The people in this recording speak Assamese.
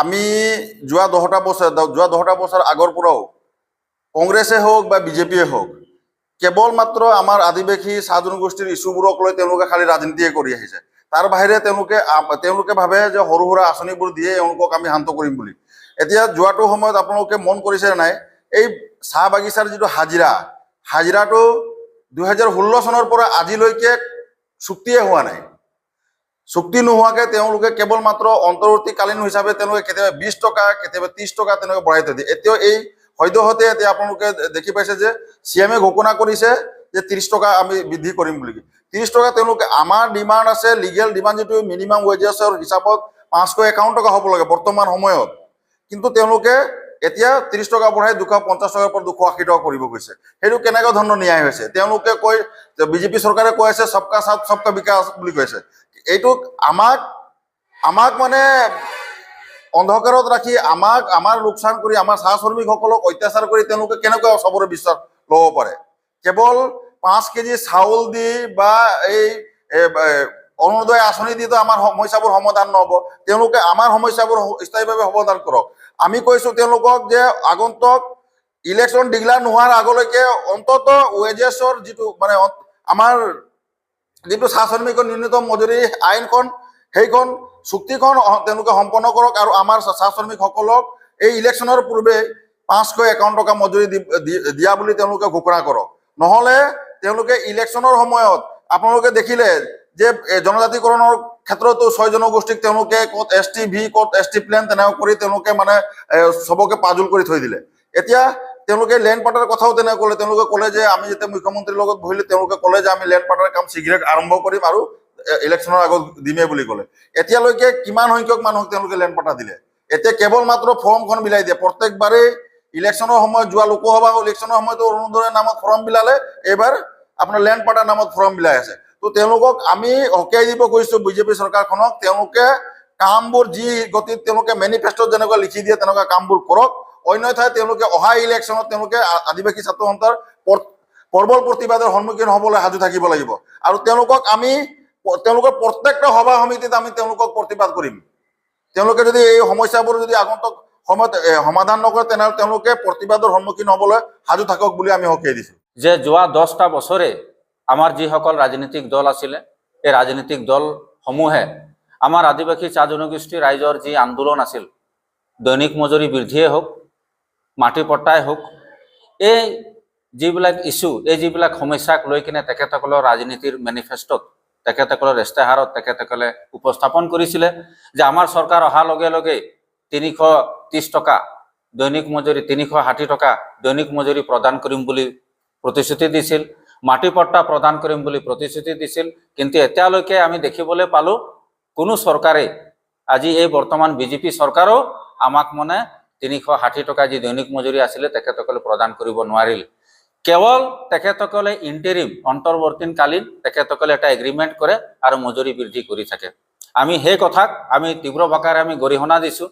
আমি যোৱা 10টা বছৰ আগৰ পৰাও কংগ্ৰেছে হওক বা বিজেপিয়ে হওক, কেৱল মাত্ৰ আমাৰ আদিবাসী চাহ জনগোষ্ঠীৰ ইছ্যুবোৰক লৈ তেওঁলোকে খালি ৰাজনীতিয়ে কৰি আহিছে। তাৰ বাহিৰে তেওঁলোকে ভাবে যে সৰু সুৰা আঁচনিবোৰ দিয়ে এওঁলোকক আমি শান্ত কৰিম বুলি। এতিয়া যোৱাটো সময়ত আপোনালোকে মন কৰিছে নাই, এই চাহ বাগিচাৰ যিটো হাজিৰা, হাজিৰাটো 2016 চনৰ পৰা আজিলৈকে চুক্তিয়ে হোৱা নাই। চুক্তি নোহোৱাকে তেওঁলোকে কেৱল মাত্ৰ অন্তৰ্বৰ্তীকালীন হিচাপে তেওঁলোকে কেতিয়াবা 20 টকা, কেতিয়াবা 30 টকা তেনেকৈ বঢ়াই থৈ দিয়ে। এতিয়াও এই সদ্যহতে এতিয়া আপোনালোকে দেখি পাইছে যে চি এমে ঘোষণা কৰিছে যে 30 টকা আমি বৃদ্ধি কৰিম বুলি। 30 টকা তেওঁলোকে, আমাৰ ডিমাণ্ড আছে, লিগেল ডিমাণ্ড, যিটো মিনিমাম ৱেজেছৰ হিচাপত 551 টকা হ'ব লাগে বৰ্তমান সময়ত। কিন্তু তেওঁলোকে এতিয়া 30 টকা বঢ়াই 250 টকাৰ পৰা 280 টকা কৰিব গৈছে। সেইটো কেনেকুৱা ধৰণৰ ন্যায় হৈছে? তেওঁলোকে কয়, বিজেপি চৰকাৰে কৈ আছে "सबका साथ, सबका विकास" বুলি কৈছে। এইটোক আমাক মানে অন্ধকাৰত ৰাখি, আমাক আমাৰ লোকচান কৰি, আমাৰ চাহ শ্ৰমিকসকলক অত্যাচাৰ কৰি তেওঁলোকে কেনেকুৱা চবৰে বিশ্বাস ল'ব পাৰে? কেৱল 5 কেজি চাউল দি বা এই এ, এ, অৰুণোদয় আঁচনি দিতো আমাৰ সমস্যাবোৰ সমাধান নহ'ব। তেওঁলোকে আমাৰ সমস্যাবোৰ স্থায়ীভাৱে সমাধান কৰক। আমি কৈছো তেওঁলোকক যে আগন্তুক ইলেকশ্যন ডিক্লেয়াৰ নোহোৱাৰ আগলৈকে অন্তত ৱেজেছৰ যিটো মানে আমাৰ যিটো চাহ শ্ৰমিকৰ ন্যূনতম মজুৰি আইনখন, সেইখন চুক্তিখন তেওঁলোকে সম্পন্ন কৰক আৰু আমাৰ চাহ শ্ৰমিকসকলক এই ইলেকশ্যনৰ পূৰ্বে 551 টকা মজুৰি দিয়া বুলি তেওঁলোকে ঘোষণা কৰক। নহ'লে তেওঁলোকে ইলেকশ্যনৰ সময়ত আপোনালোকে দেখিলে যে জনজাতিকৰণৰ ক্ষেত্ৰতো ছয় জনগোষ্ঠীক তেওঁলোকে ক'ত এছ টি ভি, ক'ত এছ টি প্লেন, তেনেকুৱা কৰি তেওঁলোকে মানে চবকে পাজুল কৰি থৈ দিলে। এতিয়া তেওঁলোকে লেণ্ড পাটাৰ কথাও তেনেকৈ ক'লে। তেওঁলোকে ক'লে যে আমি যেতিয়া মুখ্যমন্ত্ৰীৰ লগত বহিলে, তেওঁলোকে ক'লে যে আমি লেণ্ড পাটাৰ কাম শীঘ্ৰে আৰম্ভ কৰিম আৰু ইলেকশ্যনৰ আগত দিমেই বুলি ক'লে। এতিয়ালৈকে কিমান সংখ্যক মানুহক তেওঁলোকে লেণ্ড পাটা দিলে? এতিয়া কেৱল মাত্ৰ ফৰ্মখন বিলাই দিয়ে প্ৰত্যেকবাৰেই ইলেকশ্যনৰ সময়ত। যোৱা লোকসভা ইলেকশ্যনৰ সময়তো অৰুণোদয়ৰ নামত ফৰ্ম বিলালে, এইবাৰ আপোনাৰ লেণ্ড পাটাৰ নামত ফৰ্ম বিলাই আছে। তো তেওঁলোকক আমি সকীয়াই দিব খুজিছো, বিজেপি চৰকাৰখনক, তেওঁলোকে কামবোৰ যি গতিত তেওঁলোকে মেনিফেষ্টত যেনেকুৱা লিখি দিয়ে, তেনেকুৱা কামবোৰ কৰক। অন্যথাই তেওঁলোকে অহা ইলেকশ্যনত তেওঁলোকে আদিবাসী ছাত্ৰ সন্থাৰ প্ৰবল প্ৰতিবাদৰ সন্মুখীন হ'বলৈ সাজু থাকিব লাগিব। আৰু তেওঁলোকক আমি তেওঁলোকৰ প্ৰত্যেকটা সভা সমিতিত আমি তেওঁলোকক প্ৰতিবাদ কৰিম। তেওঁলোকে যদি এই সমস্যাবোৰ যদি আগন্তুক সময়ত সমাধান নকৰে, তেনেহ'লে তেওঁলোকে প্ৰতিবাদৰ সন্মুখীন হ'বলৈ সাজু থাকক বুলি আমি সকীয়াই দিছো। যে যোৱা 10টা বছৰে আমাৰ যিসকল ৰাজনৈতিক দল আছিলে, এই ৰাজনৈতিক দলসমূহে আমাৰ আদিবাসী চাহ জনগোষ্ঠী ৰাইজৰ যি আন্দোলন আছিল, দৈনিক মজুৰি বৃদ্ধিয়ে হওক, মাটি পট্টাই হওক, এই যিবিলাক ইছ্যু, এই যিবিলাক সমস্যাক লৈ কিনে তেখেতসকলৰ ৰাজনীতিৰ মেনিফেষ্টত, তেখেতসকলৰ ইস্তেহাৰত তেখেতসকলে উপস্থাপন কৰিছিলে যে আমাৰ চৰকাৰ অহাৰ লগে লগে 330 টকা দৈনিক মজুৰি, 360 টকা দৈনিক মজুৰি প্ৰদান কৰিম বুলি প্ৰতিশ্ৰুতি দিছিল, মাটি পট্টা প্ৰদান কৰিম বুলি প্ৰতিশ্ৰুতি দিছিল। কিন্তু এতিয়ালৈকে আমি দেখিবলৈ পালোঁ, কোনো চৰকাৰে, আজি এই বৰ্তমান বিজেপি চৰকাৰেও আমাক মানে 360 টকা যি দৈনিক মজুৰি আছিলে, তেখেতসকলে প্ৰদান কৰিব নোৱাৰিল। কেৱল তেখেতসকলে ইণ্টেৰিম, অন্তৰ্ৱৰ্তীকালীন তেখেতসকলে এটা এগ্ৰিমেণ্ট কৰে আৰু মজুৰি বৃদ্ধি কৰি থাকে। আমি সেই কথাক আমি তীব্ৰ ভাষাৰে আমি গৰিহণা দিছোঁ।